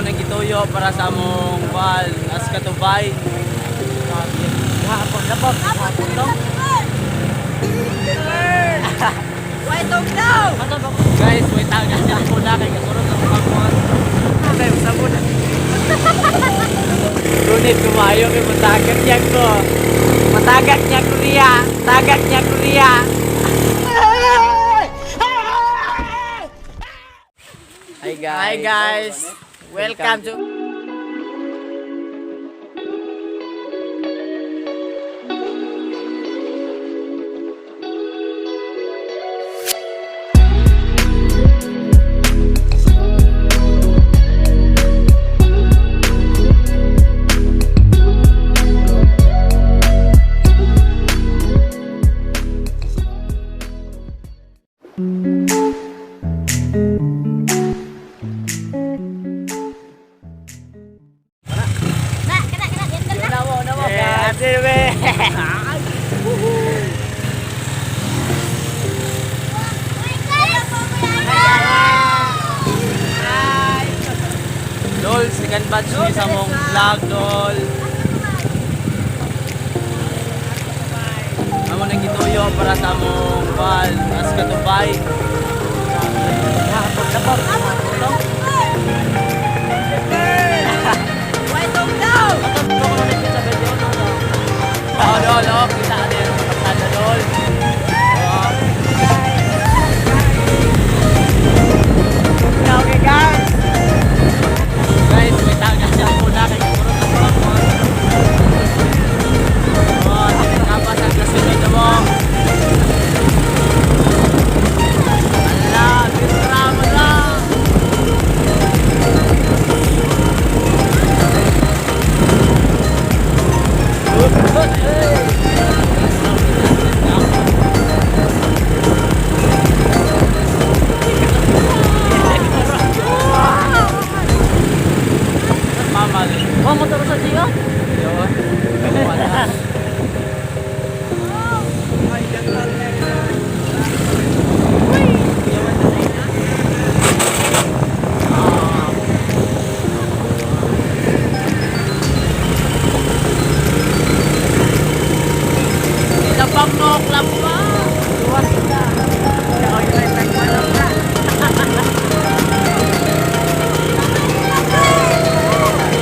nang gituyo para sa among kuan as katubay. Hapon na po. Hapon to. Wait, don't go! Guys, wait lang ako na kay kasurot ang pagkuhan. Ay, sabon na. Ngunit kumayo kay matagak niya ko. Matagak niya ko niya. Tagak niya ko niya. Hi guys. Hi guys. Welcome to Na, kana, kana, yan na. Nawo, nawo Yeah, guys. Hi. Dol, second batch ni sa mong vlog, Dol. Amo nang gituyo para sa among kuan as katubay. Hapon na po. Hapon to. Wait, don't go! Oh, Dol, oh, kita din sa Dol. Oh. Okay guys. Guys, wait lang ako na kay kasurot ang pagkuhan. Oh, kapas ang kasunod mo. Ala, bistra mo na. Mama, Oh, motor sa siyo. yun. Wala. Lapang no, lapang.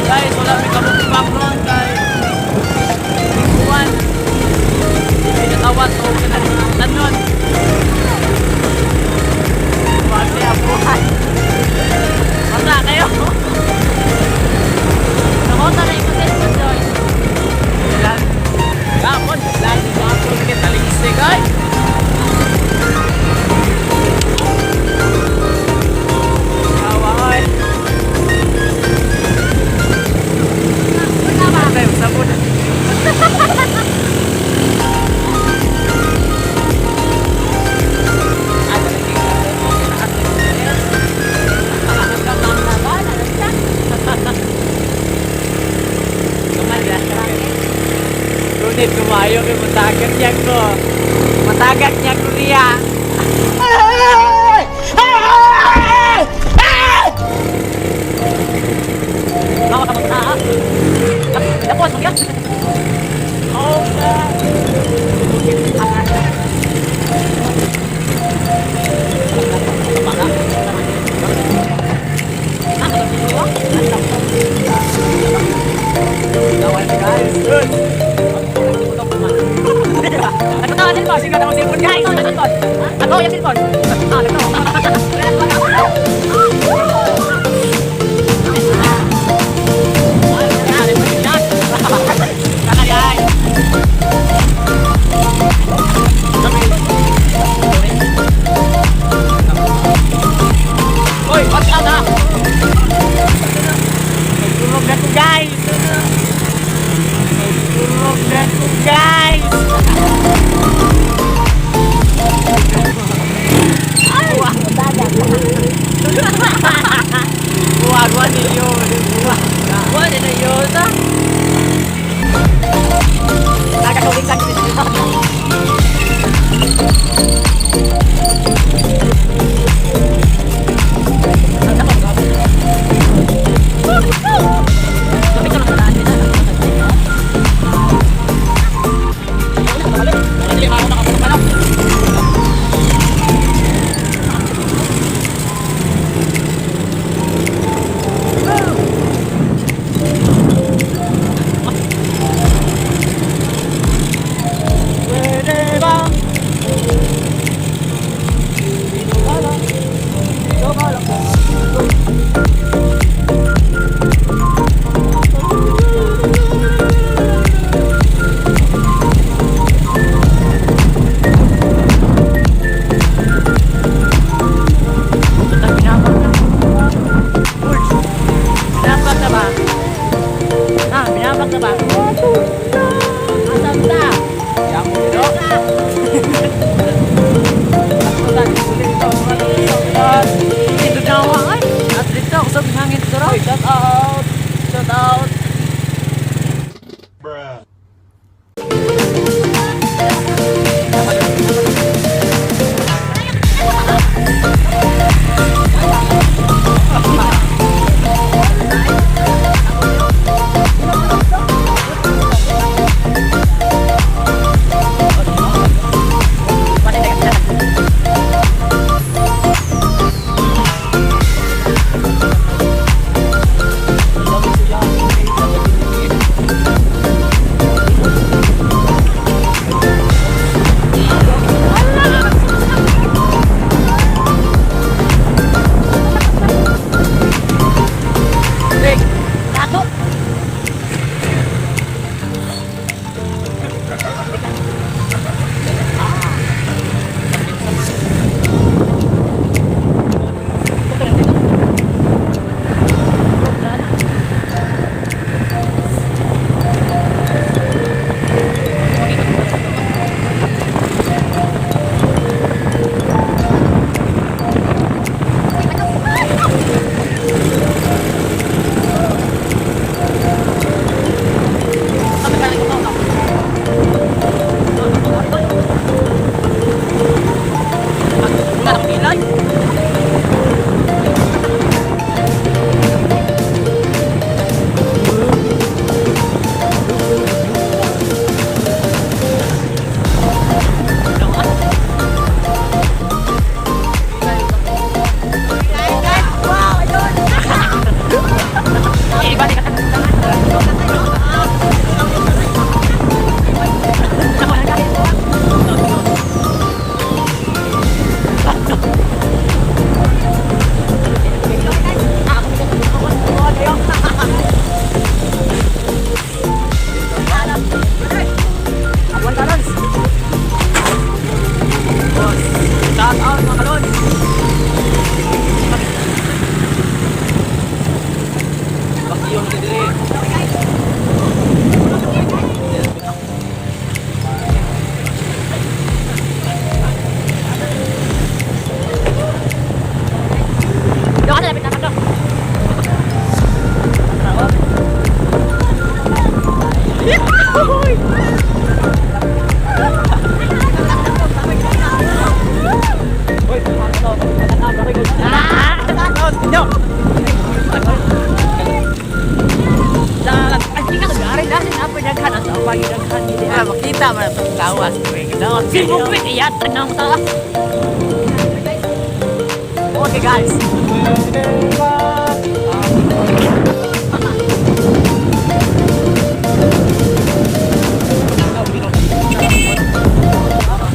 Guys, wala may kabukbak ron guys. Lingkuan. Pinatawat o kinatanon. Pati abuhan. Basta kayo. Nakota na yung sa Joy. Gapon, lagi gapon kay taligsig ay. Awa oy. Ay, sabon na. Ngunit kumayo kay matagak niya ko. Matagak niya ko niya. Baka ka magtaa. Tapos, magyan. Oh, Lawan guys. Good. Ano tawag din po? Sige, tapos yung guys. Doon lapit na ka. No. Ah, makita man itong lawas. Okay, guys.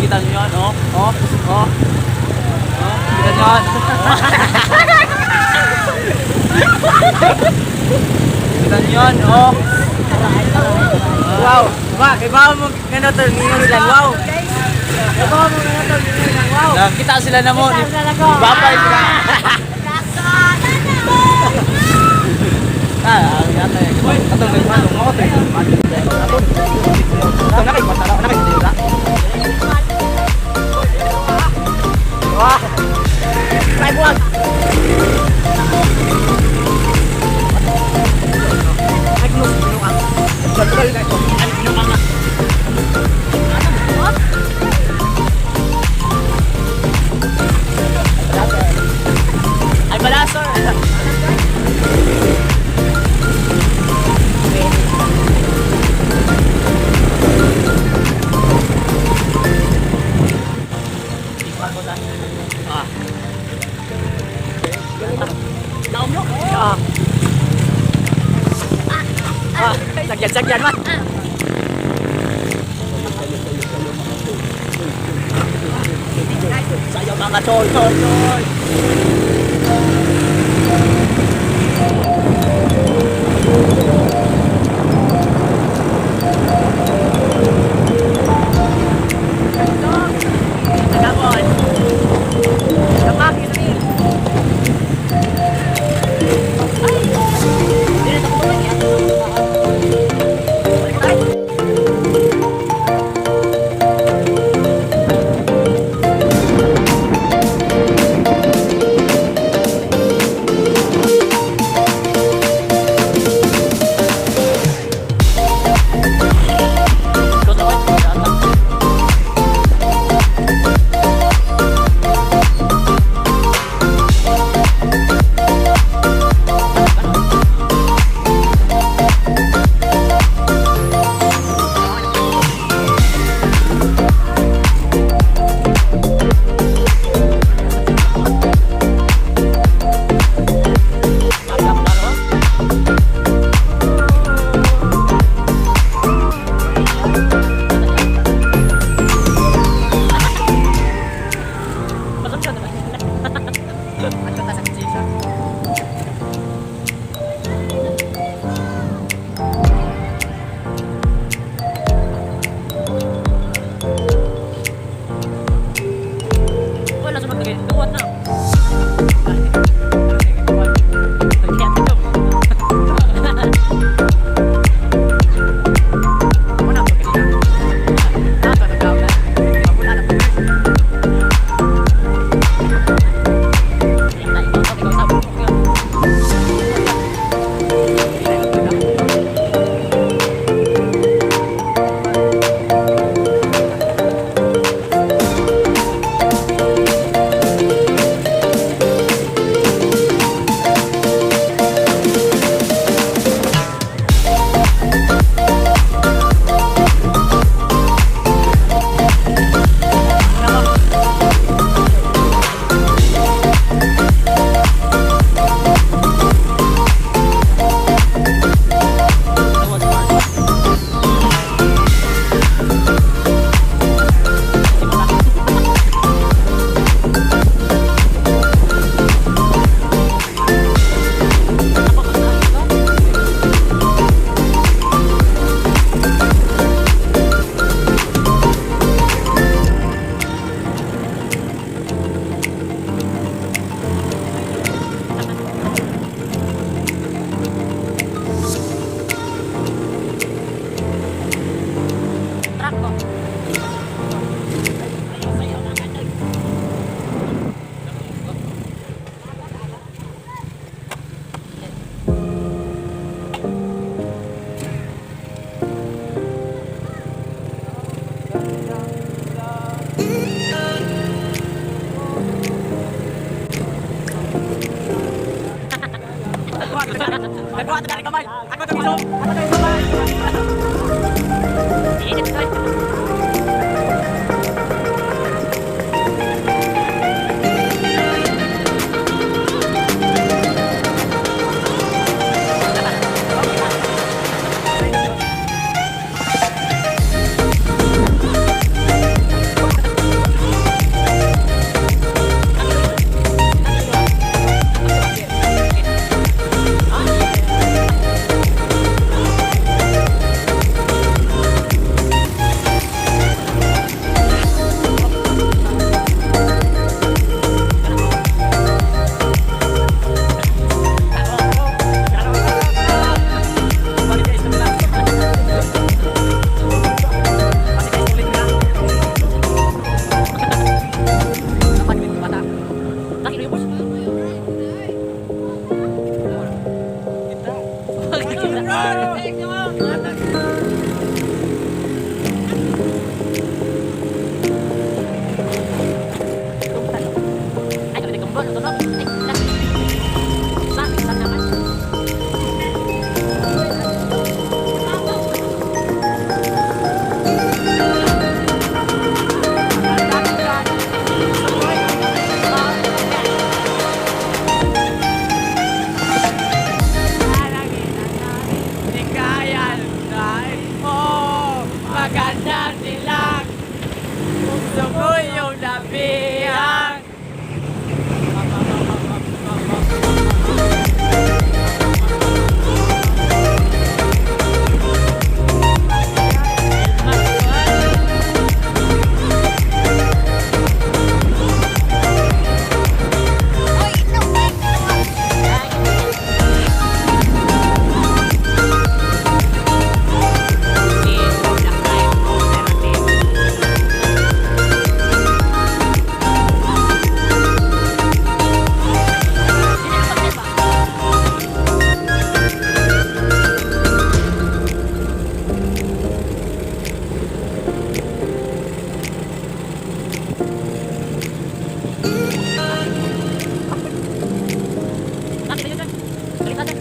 Kita niyo yan, oh. Oh. Oh, kita niyo yan. Kita niyo yan, oh. Wow. Ba, kay ba mo ngano to ningon sila, wow. Kay ba mo ngano to ningon sila, wow. Kita sila na mo. Babay sila. Ah, yata eh. Katong nagpano mo to. Katong nakay patara, nakay dira. Wah. Try buwag. Ay, kuno kuno ka. Ay, pala, sir. Ah. Ah. Ah, sagyan, sagyan man. Sayaw mga chol, chol, chol. Nagabon. Kapag isnil. Nagkuha ito dari kamay. Ako itong isom. Ako itong isom. Di kaya dahil mo maganda silang gusto ko yung labihan. Oy, itlog, itlog.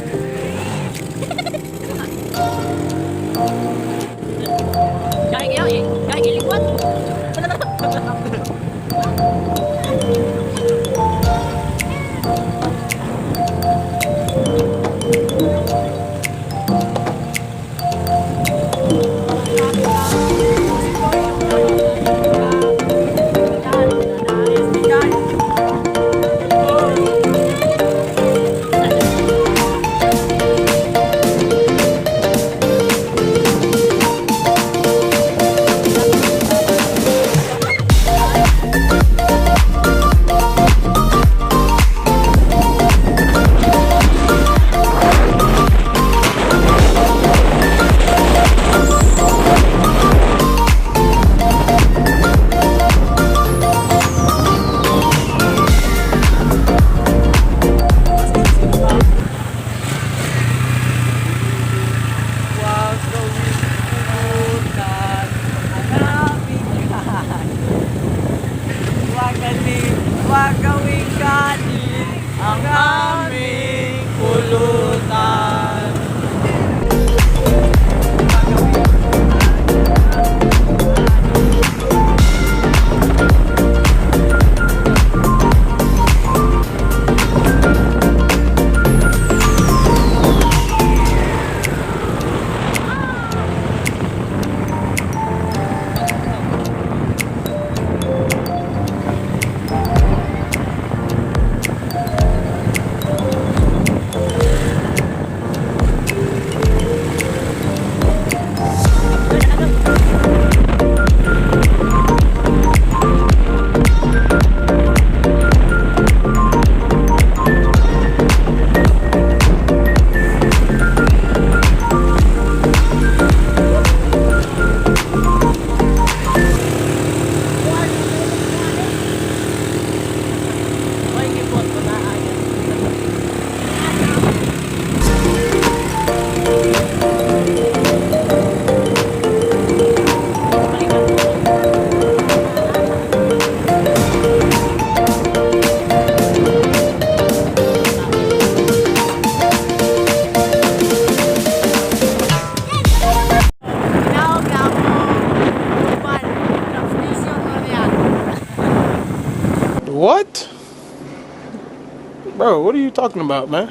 Bro, what are you talking about, man?